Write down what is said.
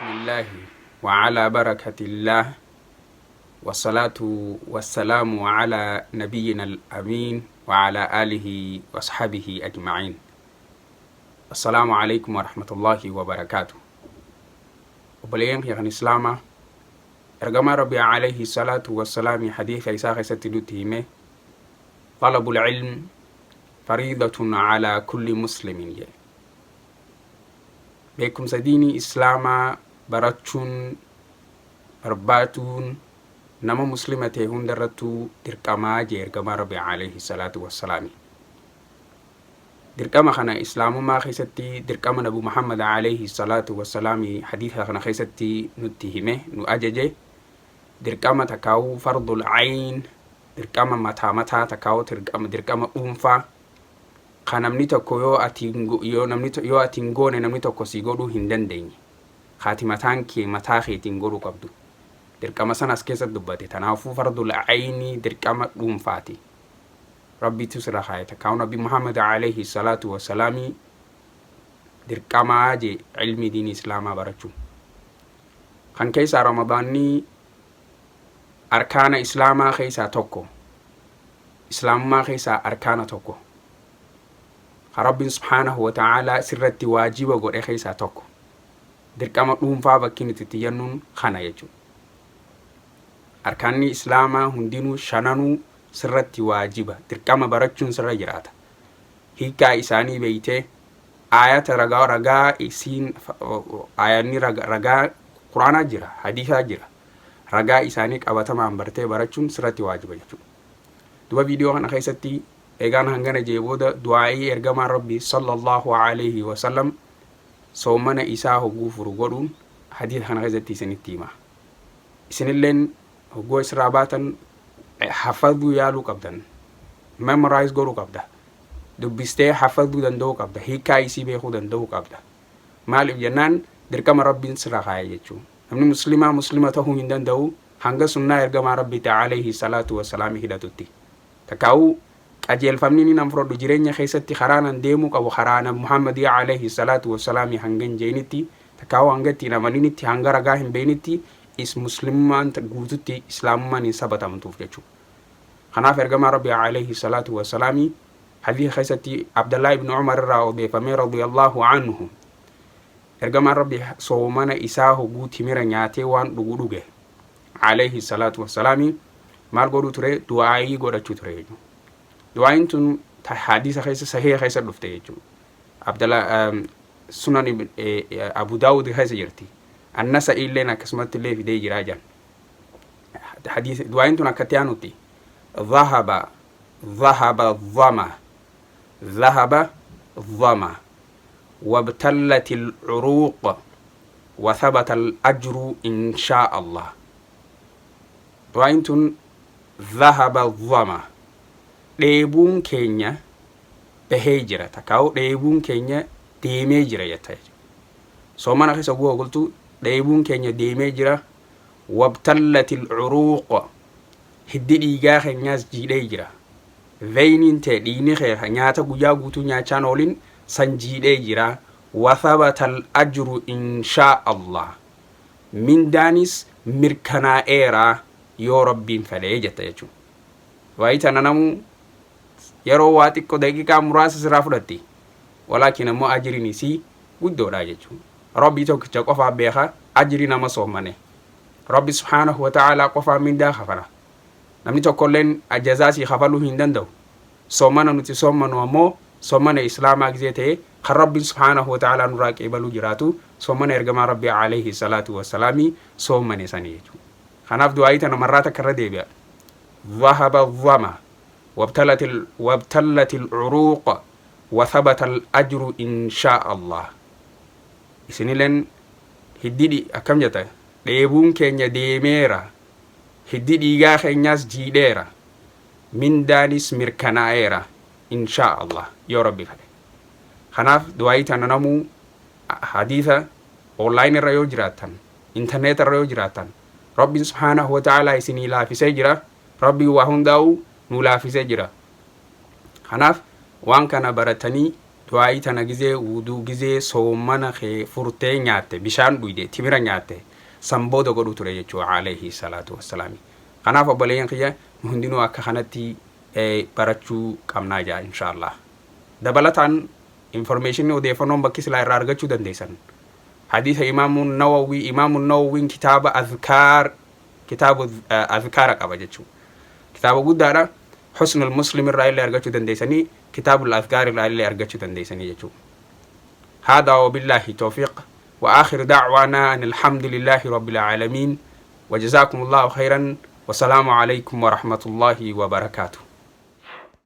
Bismillaahi wa alaa barakatillaah wassalaatu wassalaamu alaa nabiyyina al-amiin wa alaa aalihi wa ashabihi ajma'iin. Assalaamu alaikum wa rahmatullahi wa barakaatu. Obboleeyyan kiyya kan Islaamaa, ergamaa Rabbii alayhi salaatu wassalaami hadiisa isaa keessatti nutti hime, talabul ilm fariidatun alaa kulli muslimin jedhe. Beekumsa diinii Islaamaa barachuun barbaaduun nama muslima ta'e hunda irrattuu dirqamaa jee ergamaa Rabbi alayhi salaatu wassalaami. Dirqama kana Islaamummaa keessatti dirqama Nabi Muhammad alayhi salaatu wassalaami hadiisa kana keessatti nutti hime, nu ajaje, dirqama takkaa'uu fardul ayn, dirqama mataa mataa takkaa'uu dirqama dhuunfaa ka namni tokko yoo ati yoo namni yoo ati hin goone namni tokko si godhuu hin dandeenye, ka ati mataan kee mataa keetiin godhuu qabdu, dirqama sana as keessatti dubbate. Tanaafuu fardul ayni dirqama dhuunfaati, Rabbiitu sirra kaaye, takkaa'u Nabi Muhammad alayhi salaatu wassalaamii dirqamaa jee ilmi diinii Islaamaa barachuu. Kan keessaa Ramadaanni arkaana Islaamaa keessaa tokko, Islaamummaa keessaa arkaana tokko, ka Rabbiin subhaanahu wa ta'aalaa sirratti waajiba godhe keessaa tokko. Dirqama dhuunfaa bakki nuti itti jennuun kana jechuudha. Arkaanni Islaamaa hundinuu shananuu sirratti waajiba, dirqama barachuun sirra jiraata. Hiikkaa isaanii beeytee, aayata ragaa ragaa isiin aayanni ragaa Quraanaa jira, hadiisaa jira, ragaa isaanii qabatamaan bartee barachuun sirratti waajiba jechuudha. Duba viidiyoo kana keessatti eegaan hangana jee booda, du'aa'ii ergamaan Rabbii sallallahu alayhi wasallam soomana isaa hogguu furu godhuun hadiisa kana keessatti isinitti hima. Isinilleen hogguu isirraa baatan hafaduu yaaluu qabdan. Memorize godhuu qabda. Dubbistee hafaduu danda'uu qabda. Hiikkaa isii beekuu danda'uu qabda. Maaliif jennaan, dirqama Rabbiin sirra kaa'e jechuudha. Namni muslimaa muslima ta'uu hin danda'u hanga sunnaa ergamaa Rabbiitti alayhi salaatu wassalaami hidhatutti. Takkaa'uu qajeelfamni inni nan fudhadhu jireenya keessatti karaa nan deemuu qabu karaa Nabi Muhammadii alayhi salaatu wassalaami hanga hin jeenitti, takkaa'uu hanga ittiin amaninitti, hanga ragaa hin beeynitti is muslimummaan guututti Islaamummaan hin sabatamtuuf jechuudha. Kanaaf ergamaa Rabbii alayhi salaatu wassalaami hadiisa keessatti Abdallaa ibn Umar irraa odeeffamee radiyallahu anhu, ergamaan Rabbii soomana isaa hogguu timira nyaatee waan dhugu dhuge alayhi salaatu wassalaami maal godhuu ture? Du'aayii godhachuu ture jechuudha. Du'aayiin tun hadiisa keessa sahiha keessa dhufte jechuudha. Abdalla Sunan Abu Daawud keessa jirti. Annasa'i illeen akkasumatti illee fidee jiraa jedhan. Hadiisa du'aayiin tun akkatti aanutti: ذهب الظمأ ذهب الظمأ وابتلت العروق وثبت الأجر إن شاء الله. Du'aayin tun ذهب الظمأ, dheebuun keenya bahee jira, takkaa'u dheebuun keenya deemee jira jetta jechuudha. Soomana keessa oguu ogultu dheebuun keenya deemee jira. وابتلت العروق, hiddi dhiigaa keenyaas jiidhee jira. Veiniin ta'e dhiigni kee nyaata guyyaa guutuu nyaachaan oolin san jiidhee jira. وثبت الأجر إن شاء الله, mindaanis mirkanaa'eera yoo Rabbiin fedhee jetta jechuudha. Waa'ee tana namuu yeroo waa xiqqoo daqiiqaa muraasa sirraa fudhatti. Walaakin ammoo ajiriin isii guddoodha jechuudha. Rabbii tokkicha qofaa beeka ajrii nama soomane. Rabbi subhaanahu wa ta'aalaa qofaa mindaa kafala. Namni tokkolleen ajazaa sii kafaluu hin danda'u. Soomana nuti soomanu ammoo soomana Islaamaa gizee ta'e kan Rabbiin subhaanahu wa ta'aalaa nurraa qeebaluu jiraatu, soomana ergamaa Rabbii alayhi salaatu wassalaamii soomane sanii jechuudha. Kanaaf du'aayii tana marraa takka irra deebi'a. ذهب الظمأ وابتلت العروق وثبت الأجر إن شاء الله. Isinileen hiddi akkam jetta? Dheebuun keenya deemeera, hiddi dhiigaa keenyaas jiidheera, mindaanis mirkanaa'eera inshaa Allah yoo Rabbi fedhe. Kanaaf du'aayii tana namuu hadiisa online irra yoo jiraattan, internet irra yoo jiraattan, Rabbiin subhaanahu wa ta'aalaa isinii laafisee jira. Rabbiin waa hundaa'u nu laafisee jira. Kanaaf waan kana baratanii Du'aa'ii tana gizee wuduu, gizee soomana kee furtee nyaatte, bishaan dhuyde, timira nyaatte, san booda godhuu ture jechuu, alayhi salaatu wassalaami. Kanaaf obboleeyyan kiyya, nu hundinuu akka kanatti barachuu qabnaa jaa insha Allah. Dabalataan information, odeeffannoon bakki silaa irraa argachuu dandeessan hadiisa Imaamu Nawawii. Imaamu Nawawiin kitaaba Azkaar, kitaaba Azkaara qaba jechuu, kitaaba guddaadha. Husnul Muslim irraa illee argachuu dandeessanii, Kitaabul Azkaar irraa illee argachuu dandeessanii jechuu. هذا وبالله توفيق، وآخر دعوانا أن الحمد لله رب العالمين، وجزاكم الله خيرا، والسلام عليكم ورحمة الله وبركاته.